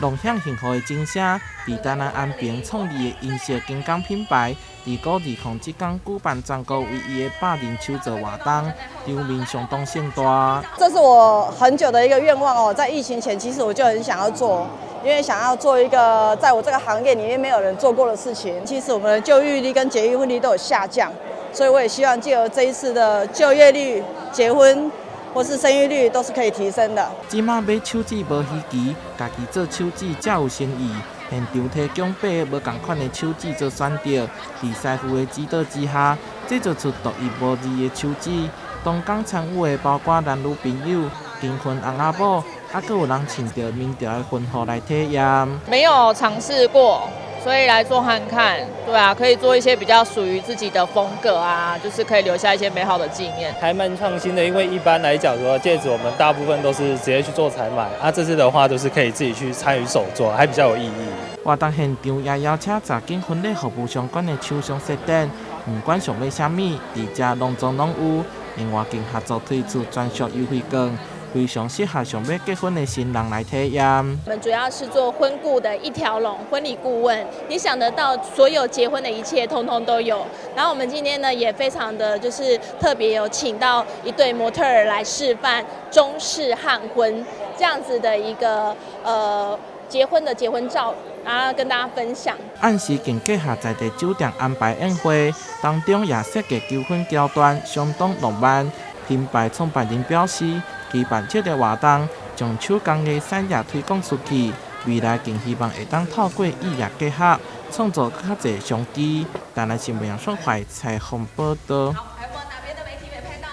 樂享幸福的鐘聲，佇台南安平創立的銀色金剛品牌，佇古二空這工舉辦全國唯一的百人手做活動，場面相當盛大。這是我很久的一個願望哦，在疫情前其實我就很想要做，因為想要做一個在我這個行業裡面沒有人做過的事情。其實我們的就業率跟結婚率都有下降，所以我也希望藉由這一次的就業率、結婚或是生育率都是可以提升的。這馬買手指無稀奇，家己做手指才有誠意。現場提供八个無仝款的手指做選擇，佇師傅的指導之下，製作出獨一無二的手指。當工參與的包括男女朋友、訂婚翁仔某，猶閣有人穿著明朝的婚服來體驗。沒有嘗試過，所以來做看看。對啊，可以做一些比較屬於自己的風格啊，就是可以留下一些美好的紀念。還蠻創新的，因為一般來講說戒指，我們大部分都是直接去做採買，啊，這次的話都是可以自己去參與手做，還比較有意義。活動現場也邀請十間婚禮服務相關的廠商設展，毋管想欲啥物，佇遮攏總攏有。另外，更合作推出專屬優惠券，非常適合想欲結婚的新人來體驗。我們主要是做婚顧的一條龍婚禮顧問，你想得到所有結婚的一切，通通都有。然後我們今天呢，也非常的就是特別有請到一對模特兒來示範中式漢婚這樣子的一個結婚的結婚照，然後跟大家分享。暗時更結合在地酒店安排宴會，當中也設計求婚橋段，相當浪漫。品牌創辦人表示，舉辦這個活動，將手工藝產業推廣出去，未來更希望會當透過異業結合，創造閣較濟商機。台南新聞楊雙懷採訪報導。